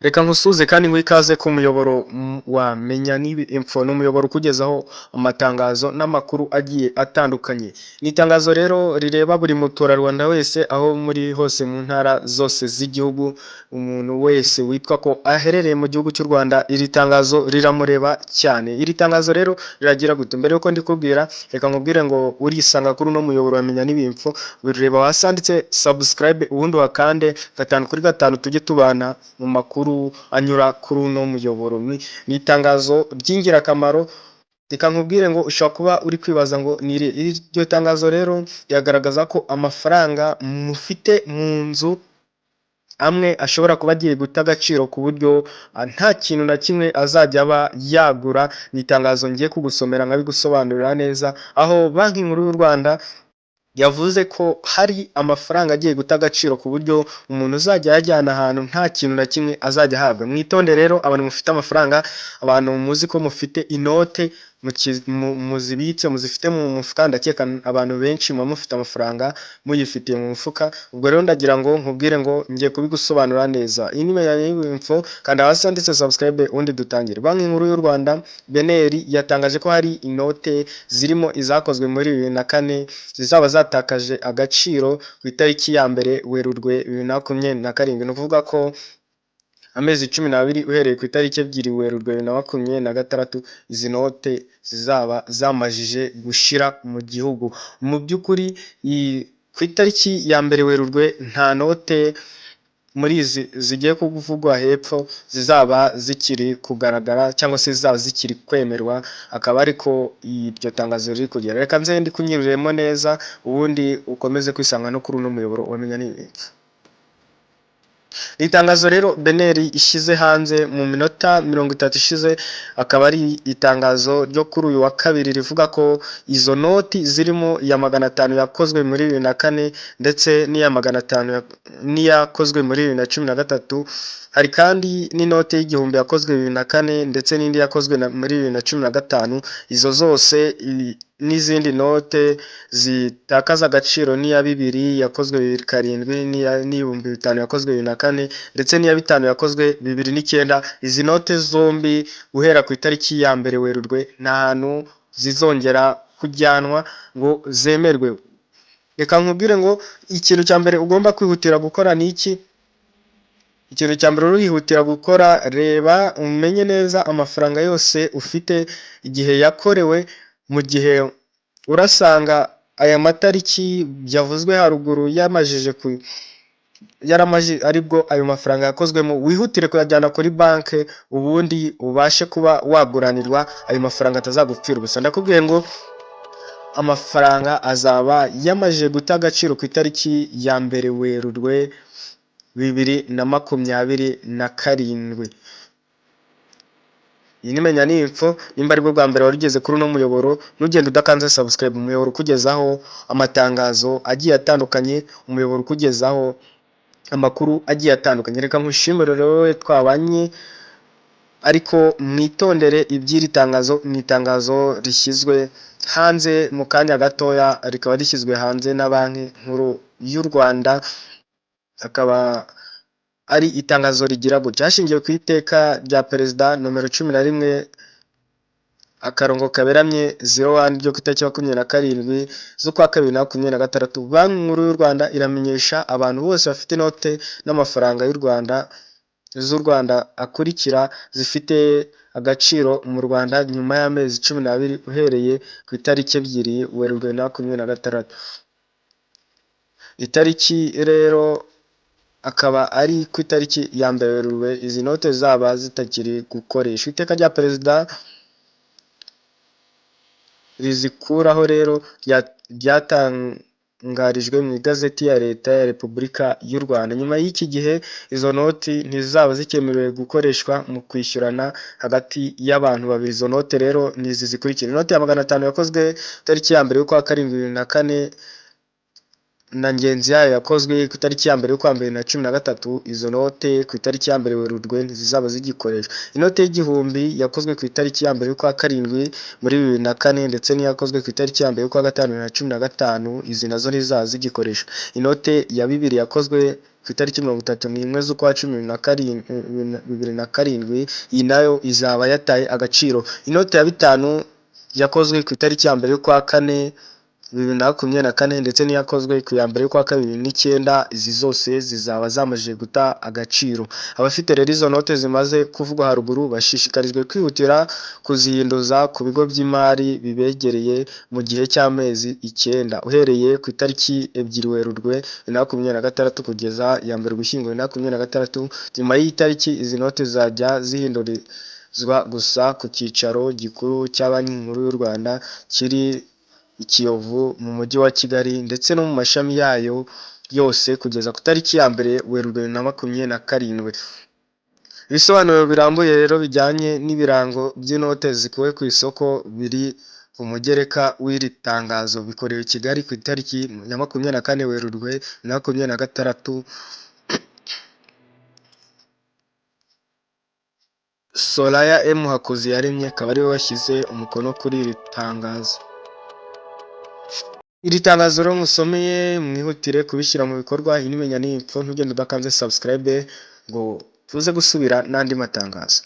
Reka nkusuhuze kandi nguhe ikaze ku muyoboro wa Menya N'ibi Info, ni umuyoboro ukugezaho amatangazo n'amakuru agiye atandukanye. Ni itangazo rero rireba buri muturarwanda wese aho muri hose mu ntara zose z'igihugu, umuntu wese witwa ko aherereye mu gihugu cy'u Rwanda, iri tangazo riramureba cyane. Iri tangazo rero riragira gute? Mbere yuko ndikubwira, reka nkubwire ngo urisanga kuri uno muyoboro wa Menya N'ibi Info, ureba hasi handitse subscribe, ubundi uhakande 5 kuri 5, tujye tubana mu makuru anyura kuri uno muyoboro. Ni itangazo ry'ingirakamaro. Reka nkubwire ngo ushobora kuba uri kwibaza ngo ni irihe? Iryo tangazo rero riragaragaza ko amafaranga mufite mu nzu amwe ashobora kuba agiye guta agaciro ku buryo nta kintu na kimwe azajya aba yagura. Ni itangazo ngiye kugusomera nkabigusobanurira neza, aho Banki Nkuru y'u Rwanda yavuze ko hari amafaranga agiye guta agaciro ku buryo umuntu uzajya ayajyana ahantu nta kintu na kimwe azajya ahabwa. Mwitonde rero, abantu mufite amafaranga, abantu muzi ko mufite inote muzibitse, muzifite mu mufuka, ndakeka abantu benshi muba mufite amafaranga muyifitiye mu mufuka. Ubwo rero ndagira ngo nkubwire ngo ngiye kubigusobanurira neza. Iyi ni Menya N'ibi Info, kanda hasi handitse subscribe ubundi dutangire. Banki Nkuru y'u Rwanda, BNR, yatangaje ko hari inote zirimo izakozwe muri 2004 zizaba zatakaje agaciro ku itariki ya 1 Werurwe 2027. Ni ukuvuga ko amezi 12 uhereye ku itariki 2 Werurwe 2026, izi note zizaba zamajije gushira mu gihugu. Mu by'ukuri, ku itariki ya 1 Werurwe nta note muri izi zigiye kuvugwa hepfo zizaba zikiri kugaragara cyangwa se zizaba zikiri kwemerwa, akaba ariko iryo tangazo riri kugera. Reka nze ndikunyuriremo neza, ubundi ukomeze kwisanga no kuri uno muyoboro wa Menya N'ibi Info. Ni itangazo rero BNR ishyize hanze mu minota 30 ishize, akaba ari itangazo ryo kuri uyu wa kabiri rivuga ko izo noti zirimo iya 500 yakozwe muri 2004 ndetse n'iya 500 n'iyakozwe muri 2013. Hari kandi n'inote y'1000 yakozwe 2004 ndetse n'indi yakozwe muri 2015. Izo zose n'izindi note zitakaza agaciro n'iya 2000 yakozwe 2007, n'5000 yakozwe 2004 ndetse n'iya 5000 yakozwe 2009. Izi note zombi guhera ku itariki ya 1 Werurwe nta hantu zizongera kujyanwa ngo zemerwe. Reka nkubwire ngo ikintu cya mbere ugomba kwihutira gukora ni iki? Ikintu cya mbere urihutira gukora, reba umenye neza amafaranga yose ufite igihe yakorewe. Mu gihe urasanga aya matariki yavuzwe haruguru yamajije ku yaramaje aribwo ayo mafaranga yakozwemo, wihutire kuyajyana kuri banki, ubundi ubashe kuba waguranirwa ayo mafaranga atazagupfira ubusa. Ndakubwiye ngo amafaranga azaba yamajije guta agaciro ku itariki ya 1 Werurwe 2027. Iyi ni Menya Info. Nimba aribwo bwa mbere wari ugeze kuri uno muyoboro, ntugende udakanze subscribe, umuyoboro ukugezaho amatangazo agiye atandukanye, umuyoboro ukugezaho amakuru agiye atandukanye. Reka nkushimire rero wowe twabanye, ariko mwitondere iby'iri tangazo. Ni itangazo rishyizwe hanze mu kanya gatoya, rikaba rishyizwe hanze na Banki Nkuru y'u Rwanda, akaba ari itangazo rigira gutya: hashingiwe ku iteka rya Perezida nomero 11-01 ryo ku itariki 27 z'ukwa kabiri 2026, Banki Nkuru y'u Rwanda iramenyesha abantu bose bafite inote n'amafaranga y'u Rwanda z'u Rwanda akurikira zifite agaciro mu Rwanda nyuma y'amezi 12 uhereye ku itariki 2 Werurwe 2026. Itariki rero akaba ari ku itariki ya 1 Werurwe izi note zaba zitakiri gukoreshwa. Iteka rya Perezida rizikuraho rero ryatangarijwe mu igazeti ya Leta ya Repubulika y'u Rwanda. Nyuma y'iki gihe izo noti ntizaba zikemerewe gukoreshwa mu kwishyurana hagati y'abantu babiri. Izo note rero ni izi zikurikira: inote ya 500 yakozwe itariki ya 1 y'ukwa karindwi 2004 na ngenzi yayo yakozwe ku itariki ya 1 y'ukwa mbere 2013, izo note ku itariki ya 1 Werurwe ntizizaba zigikoreshwa. Inote y'1000 yakozwe ku itariki ya 1 y'ukwa karindwi muri 2004 ndetse n'iyakozwe ku itariki ya 1 y'ukwa gatanu 2015, izi nazo ntizizaba zigikoreshwa. Inote ya 2000 yakozwe ku itariki 31 z'ukwa cumi na karindwi 2007, iyi nayo izaba yataye agaciro. Inote ya 5 yakozwe ku itariki ya 1 y'ukwa kane 2024 ndetse n'iyakozwe ku ya 1 y'ukwa kabiri 2009, izi zose zizaba zamajije guta agaciro. Abafite rero izo note zimaze kuvugwa haruguru bashishikarijwe kwihutira kuzihinduza ku bigo by'imari bibegereye mu gihe cy'amezi 9 uhereye ku itariki 2 Werurwe 2026 kugeza iya 1 Ugushyingo 2026. Nyuma y'iyi tariki izi note zizajya zihindurizwa gusa ku cyicaro gikuru cya Banki Nkuru y'u Rwanda kiri i Kiyovu mu mujyi wa Kigali ndetse no mu mashami yayo yose kugeza ku itariki ya 1 Werurwe 2027. Ibisobanuro birambuye rero bijyanye n'ibirango by'inote zikuwe ku isoko biri ku mugereka w'iri tangazo, bikorewe i Kigali ku itariki ya 24 Werurwe 2026. Soraya M Hakuziyaremye akaba ariwe washyize umukono kuri iri tangazo. Iri tangazo rero musomeye mwihutire kubishyira mu bikorwa, iyi ni Menya N'Info, ntugende udakanze subscribe ngo tuze gusubira n'andi matangazo.